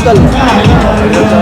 تفضل.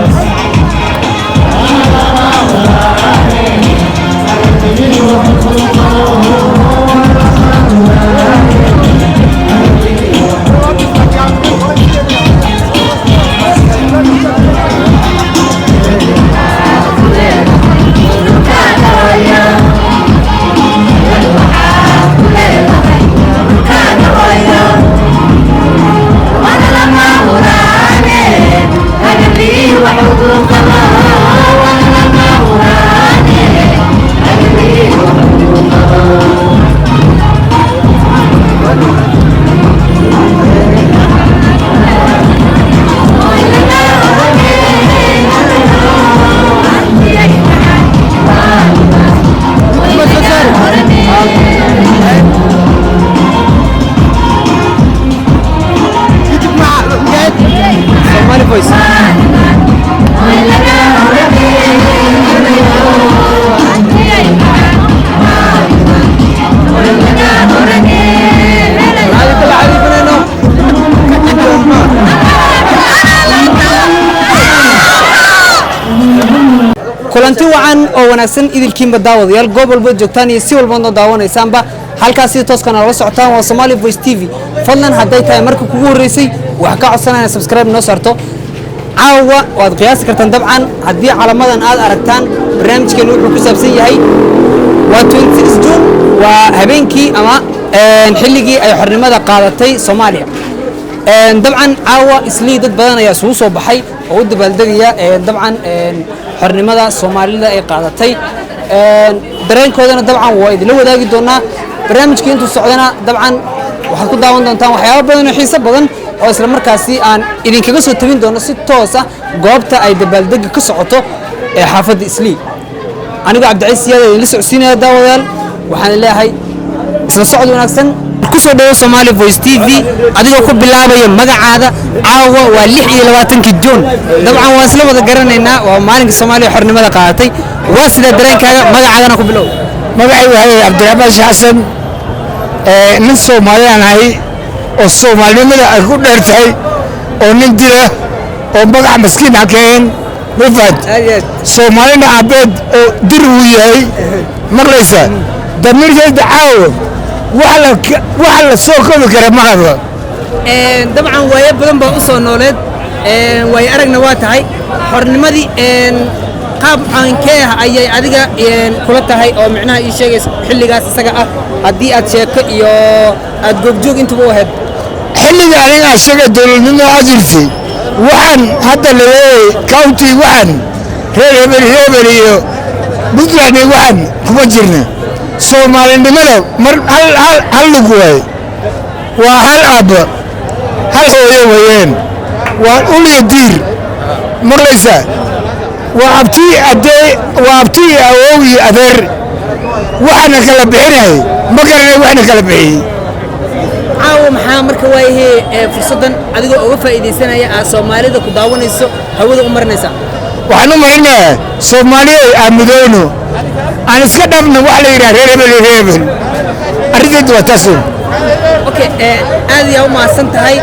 Somali Voice. Kulanti wacan oo wanaagsan idilkiinba daawadayaal, goob walbood joogtaan iyo si walbood noo daawanaysaanba, halkaas si tooskana nala socotaan waa Somali Voice TV. Fadlan, hadday tahay marka kugu horreysay, waxaa ka codsanaya subscribe noo saarto. Caawa waad qiyaasi kartaan dabcan haddii calamadan aad aragtaan, barnaamijkeenu wuxuu ku saabsan yahay waa 26 June, waa habeenkii ama xilligii ay xornimada qaadatay Soomaaliya. Dabcan caawa Islii dad badan ayaa isugu soo baxay oo u dabaaldegaya dabcan xornimada Soomaalida ay qaadatay. Dareenkoodana dabcan waa idinla wadaagi doonaa barnaamijkii intuu socdana. Dabcan waxaad ku daawan doontaan waxyaabo badan oo xiiso badan oo isla markaasi aan idinkaga soo tabin doono si toos ah goobta ay dabaaldega ka socoto ee xaafadda Islii. Anigoo Cabdiciis Siyaad idinla socodsiinaya, daawadayaal, waxaan leeyahay isla socod wanaagsan. Ku soo dhawo Somali Voice TV adigoo ku bilaabaya magacaada. Caawa waa 26-kii Juun, dabcan waan isla wada garanaynaa, waa maalinka Soomaaliya xornimada qaadatay. Waa sidee dareenkaaga? Magacaadana ku bilow. Magacay waxay Cabdiraxmaan Sheekh Xasan. Nin Soomaaliyaan ahay oo Soomaalinimada ay ku dheer tahay oo nin dila oo magac maskiin hakeen mafahad. Soomaalina aabbeed oo dir uu yahay, maqlaysa damiirkeeda caawa waxa la soo koobi kara ma haba. Dabcan waayo badan baa u soo nooleed, waayo aragna waa tahay. Xornimadii qaab caankee ah ayay adiga kula tahay oo micnaha ii sheegaysa xilligaas isaga ah, haddii aad sheeko iyo aad goobjoog intuba u ahayd? Xilliga aniga sheega dowladnimo aa jirtay, waxaan hadda laleeyahay county, waxaan reer hebel hebel iyo Puntland iyo waxaan kuma jirna. Soomaalinimada mar hal hal hal lug waaye, waa hal aabba hal hooyo weeyeen, waa ul iyo diir, maqlaysaa? Waa abti adee, waa abti iyo awow iyo adeer. Waxaana kala bixinay ma garanay, waxna kala bixiyey. Caawa maxaa marka waayahee fursaddan adigoo uga faa'iidaysanaya aad Soomaalida ku daawanayso hawada u marinaysaa? Waxaan u marinayaa, Soomaaliyay, aan midooyno, aan iska dhaafno waxa la yidhaha reer hebel iyo reer hebel. Arrinteedu waa taas. Okay, aad ayaa u mahadsan tahay.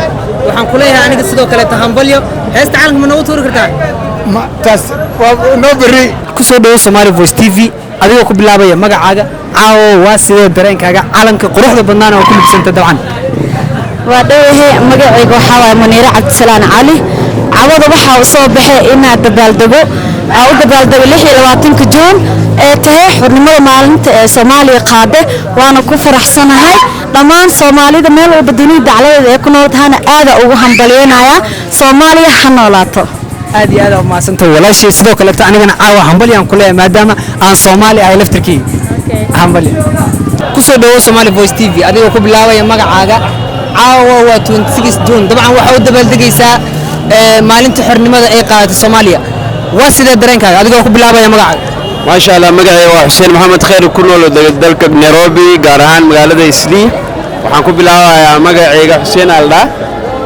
Waxaan ku leeyahay aniga sidoo kaleeto hambalyo. Heesta calanka ma noogu tuuri kartaa? Taas waa noo berri. Ku soo dhawo Somali Voice TV adigoo ku bilaabaya magacaaga. Caawa waa sidee dareenkaaga, calanka quruxda badnaana oo ku libsanta dabcan? Waa dhowahe. Magacayga waxaa waaye Muniire Cabdisalaan Cali. Cawada waxaa u soo baxay inaad dabaaldego, aa u dabaaldego 26-ka Juun ee tahay xornimada maalinta ee Soomaaliya qaade, waana ku faraxsanahay. Dhammaan Soomaalida meel walba dunida dacladeeda ee ku nool tahana aada ugu hambalyeynaya. Soomaaliya ha noolaato. Aad iyo aad aa umahadsantahay walaashii. Sidoo kaleeto anigana caawa hambalyaan ku leeyahay maadaama aan Soomaali ahay laftirkeyga. Hambalyo. Ku soo dhawo Somali Voice TV adigoo ku bilaabaya magacaaga. Caawa waa 26 June, dabcan waxaa u dabaaldegaysaa maalinta xornimada ay qaadatay Soomaaliya. Waa sidee dareenkaaga adigoo ku bilaabaya magacaaga? Maasha Allah, magacayga waa Xuseen Maxamed Khayr, ku nool dalka Nairobi, gaar ahaan magaalada Islii. Waxaan ku bilaabayaa magacayga Xuseen Aldha,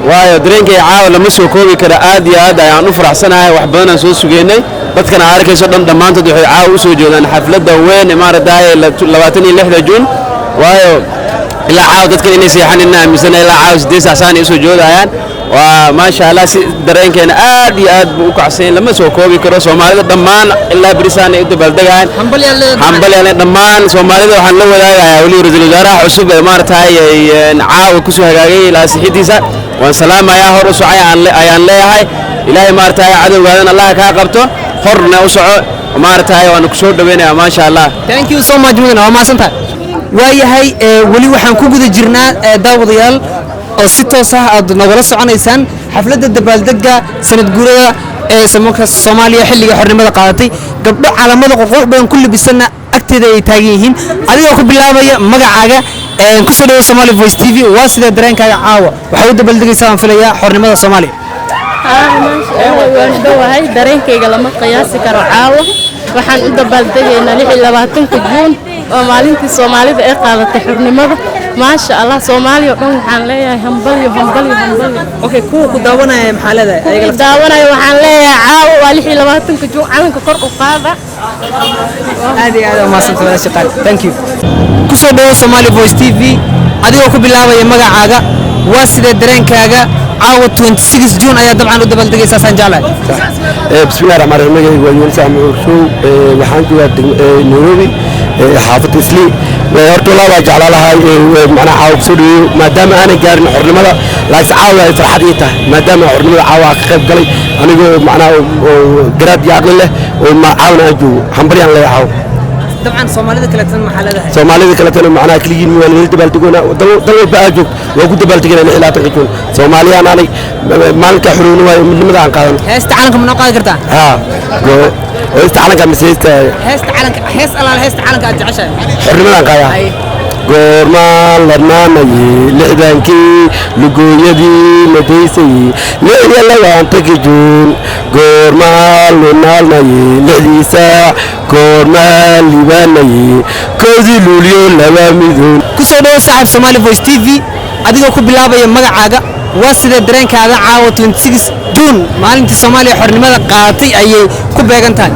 waayo dareenkay caawa lama soo koobi kara. Aad iyo aad ayaan u faraxsanahay, wax badan aan soo sugeynay. Dadkan aad arkayso dhan dhammaantood waxay caawa u soo jeedaan xafladda weyn ee maaragtay 26-da Juun, waayo ilaa caawa dadkan inay seexan ina aaminsana, ilaa caawa 8 saac saan ay usoo joogayaan. Waa maasha Allah, si dareenkeena aad iyo aad buu u kacsan yahay, lama soo koobi karo. Soomaalida dhammaan ilaa berisaan ay u dabaaldegaan. Hambalyaale dhammaan Soomaalida. Waxaan la wadaagayaa weli ra-iisul wasaaraha cusub ee maaragtay caawa kusoo hagaagay ilaa sixidiisa waan salaamayaa. Hor u socay ayaan leeyahay. Ilaahay maaragtay cadowgaadan Allah kaa qabto, horna u soco maaragtay, waanu kusoo dhaweynayaa, maasha Allah. Thank you so much, mudan, waa mahadsantahay. Waayahay, weli waxaan ku guda jirnaa, daawadayaal, oo si toos ah aad nagala soconaysaan xafladda dabaaldega sanad guurada ee samoka Soomaaliya xilliga xornimada qaadatay. Gabdho calamada qurux badan ku labisanna agteeda ay taagan yihiin. Adigoo ku bilaabaya magacaaga, kusoo dhawo Somali Voice TV. Waa sidee dareenkaaga caawa? Waxay u dabaaldegaysaa waan filayaa xornimada Soomaaliya. Waan dhowahay, dareenkayga lama qiyaasi karo. Caawa waxaan u dabaaldegaynaa 26-ka Juun oo maalintii Soomaalida ay qaadatay xornimada. Maasha Allah, Soomaaliya oo dhan waxaan leeyahay hambalyo, hambalyo, hambalyo. Okay, kuwa ku daawanaya maxaa leedahay ayaga? Kuwii daawanaya waxaan leeyahay caawa waa 26-ka Juun, calanka kor u qaada. Aad iyo aad u mahadsantahay, walaasha qaali, thank you. Kusoo dhawo Somali Voice TV. Adigoo ku bilaabaya magacaaga, waa sidee dareenkaaga caawa? 26 June ayaa dabcan u dabaaldegaysaa saan jeclahay. Bismillahi raxmaan raxiim. Magacaygu waa Yuunus Axmed Urshow. Waxaan joogaa Nairobi, xaafadda Islii. Horta walaa waa jeclaa lahay macnaha caawa kusoo dhaweeyo, maadaama aanan gaarin xornimada, laakiin caawa ay farxad ii tahay maadaama xornimada caawa ka qayb galay anigoo macnaha oo garaad iyo aqli leh oo caawna aan joogo. Hambalyaan leeyahay caawa. Dabcan Soomaalida kaleetana maxaa leedahay? Soomaalida kaletana macnaha keligiin waa nala dabaaldegoona. Dal walba aad joogto waa ku dabaaldeganaa 26-ka Juun. Soomaaliyaan aanay maalinkaa xorowna waayo midnimada aan qaadano. Heesta calanka ma noo qaadi kartaa? Haa, heesta calanka mise heesta? Heesta calanka, hees alaala heesta calanka aad jeceshahay. Xornimadaan qaadaa. Goormaan ladnaanayey 60-kii, lugooyadii nadaysayey 26-ka Juun? Goormaan lunaalnayey 6-dii saac? Goormaan libaanayey 1-dii Luulyo laba midoon? Ku soo dhawo, saaxiib, Somali Voice TV. Adigoo ku bilaabaya magacaaga, waa sidee dareenkaada caawa? 26 June maalintii Soomaaliya xornimada qaadatay ayay ku beegan tahay.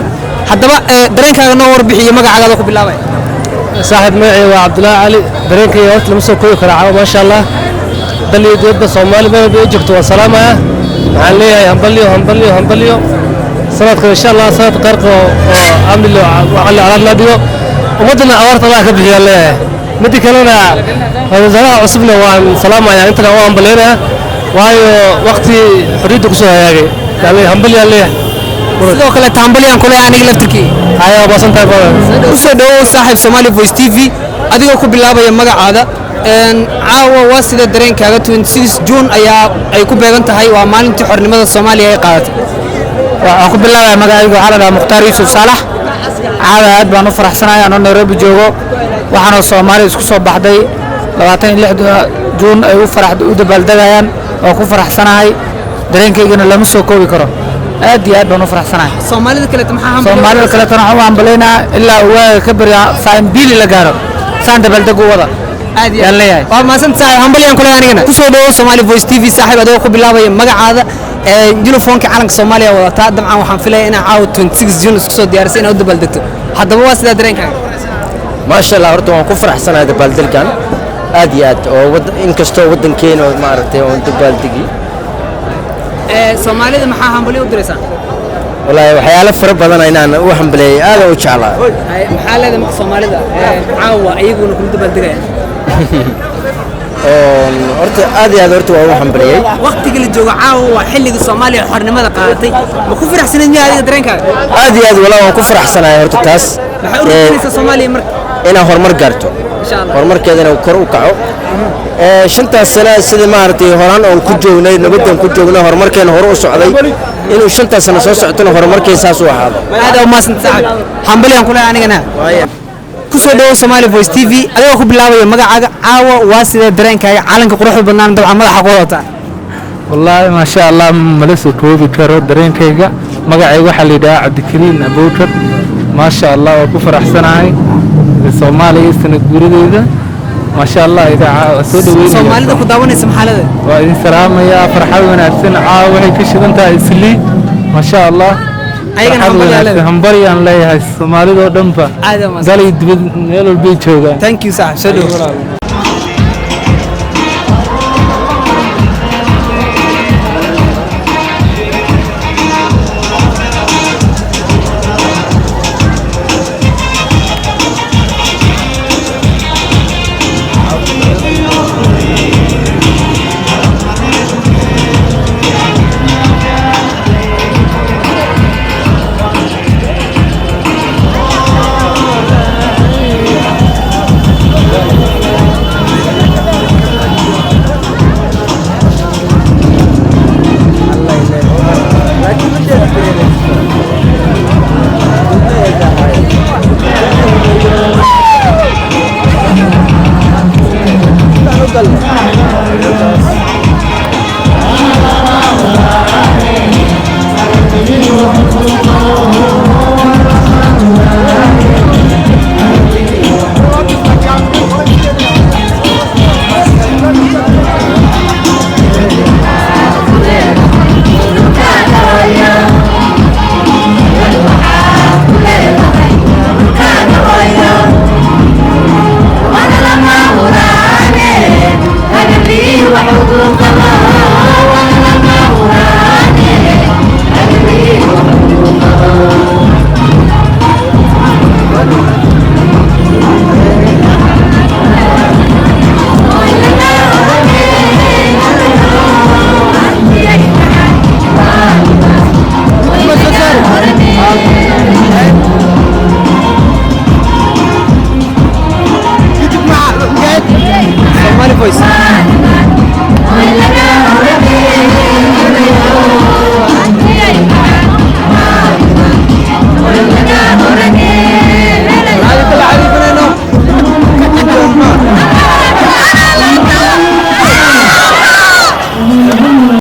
Haddaba dareenkaaga noo warbixiyo, magacaaga adoo ku bilaabaya. Saaxiib, magacay waa Cabdullaahi Cali. Dareenkayga horta lama soo koobi kara caawa, maasha Allah. Dal iyo dibadba Soomaali meel walba ay joogto waan salaamaya. Waxaan leeyahay hambalyo, hambalyo, hambalyo. Sanadkan insha Allah sanad qaarka oo amni loo cali calaad la dhigo, ummaddana abaarta Allah ka bixiyaan leeyahay. Midda kalena ra-iisul wasaaraha cusubna waan salaamaya, intana waan hambalyaynaya, waayo waqti xorriyadda kusoo hagaagay. Yani hambalyaan leeyahay. Sidoo kale hambalyaan kule aniga laftirkii. Haya, waa maasantahay badan. Ku soo dhawow, saaxiib, Somali Voice TV. Adigoo ku bilaabaya magacaada, caawa waa sida dareenkaaga? 26 June ayaa ay ku beegan tahay, waa maalintii xornimada Soomaaliya ay qaadatay. Waxaan ku bilaabaya magacaygu waxaa la dhahaa Mukhtaar Yuusuf Saalax. Caawa aad baan u faraxsanahay anoo Nairobi joogo. Waxaanoo Soomaali isku soo baxday 26 Juun ay u farax u dabaaldegayaan. Waa ku faraxsanahay, dareenkaygana lama soo koobi karo. Aad iyo aad baan u faraxsanahay. Soomaalida kaleeto maxaa hambalyo? Soomaalida kaleetana waxaan u hambaleynayaa ilaa waaga ka barya saan biili la gaaro saan dabaaldeg u wada Aad iyo yaan leeyahay. Waa mahadsan saaxiib, hambalyaan kule anigana. Ku soo dhawow Somali Voice TV, saaxiib. Adigoo ku bilaabaya magacaada, uniformka calanka Soomaaliya wadataa, dabcan waxaan filaya inaa caawa 26 June isku soo diyaarisay inaad u dabaaldegto. Haddaba waa sidaa dareenkaaga? Maasha Allah, horta waan ku faraxsanahay dabaaldegkan aad iyo aad oo inkastoo waddankeena oo maaragtay oon dabaaldegi. Soomaalida maxaa hambalyo u diraysaa? Wallaahi waxyaalo fara badan inaan u hambaleeyay aad u jeclaa. Maxaa leedahay marka Soomaalida caawa iyaguna kula dabaaldegaya? Oon horta aad iyo aad horta waan u hambaleeyay. Waqtiga la joogo caawa waa xilligii Soomaaliya xornimada qaadatay. Ma ku faraxsanayd miyaa adiga dareenkaaga? Aad iyo aad, wallaahi waan ku faraxsanahay horta taas. Maxay u rajaynaysaa Soomaaliya marka? Inaan horumar gaarto. Insha Allah. Horumarkeedana uu kor u kaco. 5-taas sano sida maaragtay horaan oon ku joognay nabaddan ku joognay, horumarkeena hore u socday, inuu 5-taas sano soo socotona horumarkeena saas u ahaado. Aad u mahadsan saaxiib, hambalyan kule anigana. Ku soo dhawow Somali Voice TV. Adigoo ku bilaabaya magacaaga, caawa waa sidee dareenkaaga? Calanka quruxda badnaan dabcan madaxa ku wadataa. Wallaahi maasha Allah, mala soo koobi karo dareenkayga. Magacayga waxaa la yidhahaa Cabdikariin Abuukar. Maasha Allah, waa ku faraxsanahay Soomaaliya sanad guuradeeda. Maasha Allah, idaaca waa soo dhaweynaya. Soomaalida ku daawanaysa maxaa leedahay? Waa idin salaamayaa, farxad wanaagsan. Caawa waxay ka shidan tahay Islii, maasha Allah. Ayagana Farxad hambalyo wanaagsan. leedahay. Hambalyaan leeyahay soomaalidoo dhanba. Aad u mahadsan. Dalay dibad meel walbay joogaan. Thank you saaxiib, soo dhawow.